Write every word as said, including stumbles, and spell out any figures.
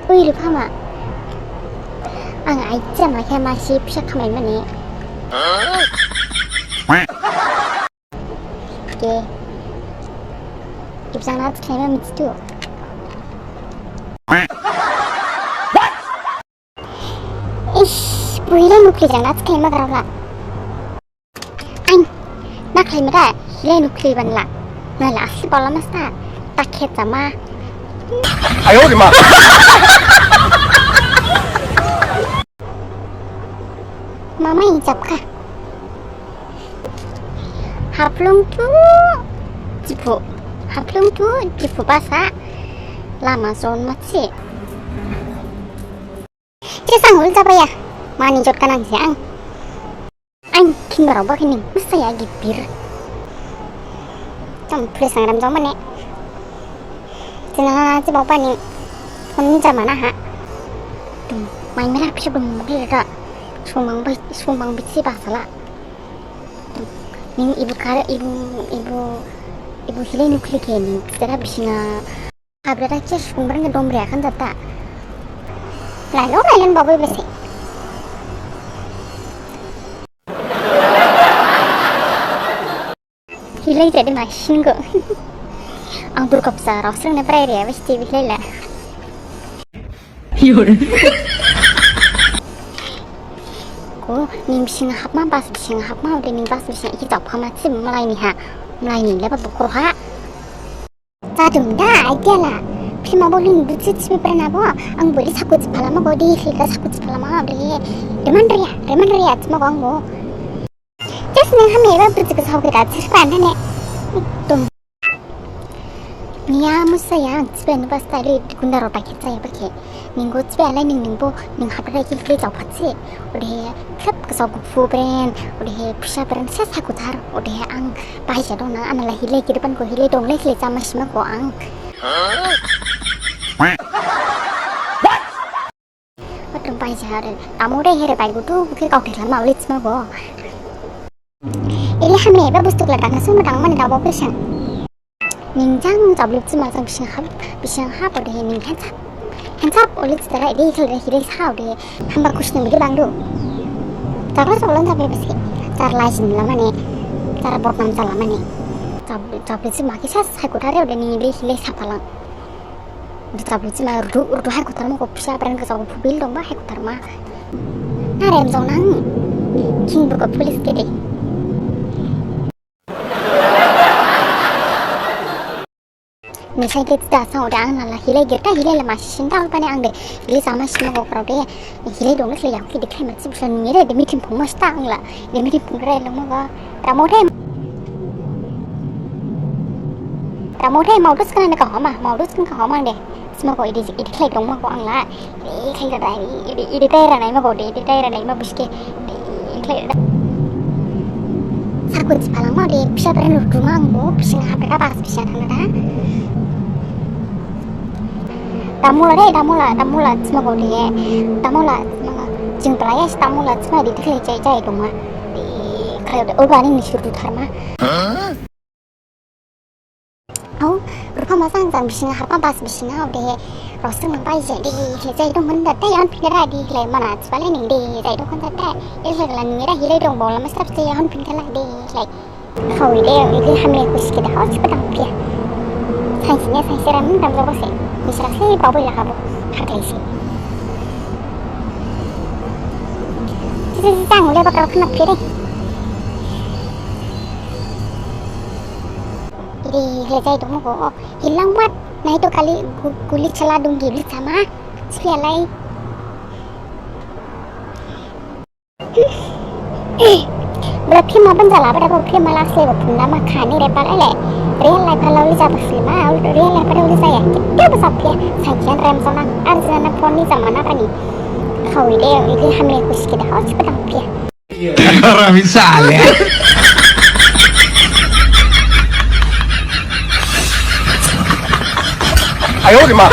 Ui, Rupama. Ang aija ma khe masi phisa khamai mane. Ke. Ibjang na khlaima mithidu. Ish, buhilai nukhli jang na khlaima grabla. Ain, na khlaima da, hilai nukhli banla. Nala asli bala masta, takhe jama. Ayo, Rima. Mama ijab kha. Haflong tu Diphu. Haflong tu Diphu basa. Lama jon matse. Jesang ul jabaya. Mani jot kanang siang. Ang king barau bakini. Masa ya gibir. Tam pule sangram jong mane. Jena jibau pani. Phone jamana ha. Tum, mai mera pisa bum mukli da. Sumang bai, sumang bitsi basala. Ning ibu kare, ibu, ibu, ibu hilai nukhli khe ning. Tera bisinga. Abra da khe sumbrang dom ria kan jata. Lailo, lailon babu bese. Hilai jadi masing go. Ang Durga Puja rosreng ne prai ria besti hilai la. Ko ning bising hapma bas bising hapma ude ning bas bising iki jap hama si malai ni ha. Malai ni leba bukro ha. Jadum da idea la. Phima bo ning butsi si pernah bo. Ang boli sakut sepalama bo di hilga sakut sepalama ude. Reman ria, reman ria sima gong bo. Jes ning hamya eba bujik sao khe da sis pan ne. Tum. Niya musa ya ang sibe nu basta le gunda rota khe saya bakhe. Ning go sibe alai ning ning bo ning hapra khe khe jao phatse. Ode klep ke sao gu fu bren, ode pisa bren sa sa ku thar, ode ang bai sa dong na ana la hilai khe depan ko hilai dong le khe jama sima ko ang. Atum pai jare, tamu dai here pai gutu, bukhe kau thela mau litsma bo. Ili hamya eba bustu kla dana suma dang mane dabo pesan. Ning jang jablu tsima jang bising hap, bising hap ode ning hensap. Hensap oli tsara ili kla hire sa ode hamba kushni mili bangdu. Jabla jabla jabe besi. Jar lajin lamane. Jar botnam jalamane. Jab, jablu tsima kisa sai kutare ode ning ili hile sapalang. Di tabli cima rudu rudu hai kutar ma ko pisa pran ka sabu phubil dong ba hai kutar ma. Narem jong nang king buka police kede. Misai ke tita sang ode ang nala hilai gerta hilai lama sisin ta ulpane ang de. Hilai sama sima ko krau de. Hilai dong le yang ki de khai mat sib san ni de meeting phung mas ta ang la. De meeting phung rai lo ma ba. Ramo thai. Ramo thai mau dus kana ka homa, mau dus kana ka homa de. Sima ko idi idi khlai dong ma ko ang la. Idi khlai da idi idi tai ra nai ma ko de idi tai ra nai ma biske. Idi khlai da. Sa ko ji phalang ma de pisa pren lu du ma ang bo pisa ha da ba pisa thang da. Damu la de damu la damu la sima ko de. Damu la sima jing playa damu la sima idi khlai jai jai dong ma. Idi khlai da o ba ni ni sur du thar ma. Au, Rupama sang sang bising hapa bas bising au de. Roseng nang pai je de, he jai dong hon da tai an pin da di le mana chpale ning de, jai dong hon da tai. Il he la ning ra hilai dong bol mas tap je an pin da la de le. Khau ide, ide hamle kus ke da hau chpa dang pia. Sang sing ya sang seram dam lo se. Misra se bau bela habo. Hakai se. Sisi sang le bakal kena pia de. Iri lejai dong ko. Hilang mat. Nai to kali gu-, guli chala dung gibi sama. Sialai. Bro, film ma ban jala, bro, film ma last le, bro, film ma khani re pal ele. Real life la uli jaba film ma, real life la uli jaya. Kita basa pia, sajian rem sana, arjana phone ni zamana pani. Khau ide, ide hamle kuch kita hau chpa dang pia. Haram sale. Ayo, di ma.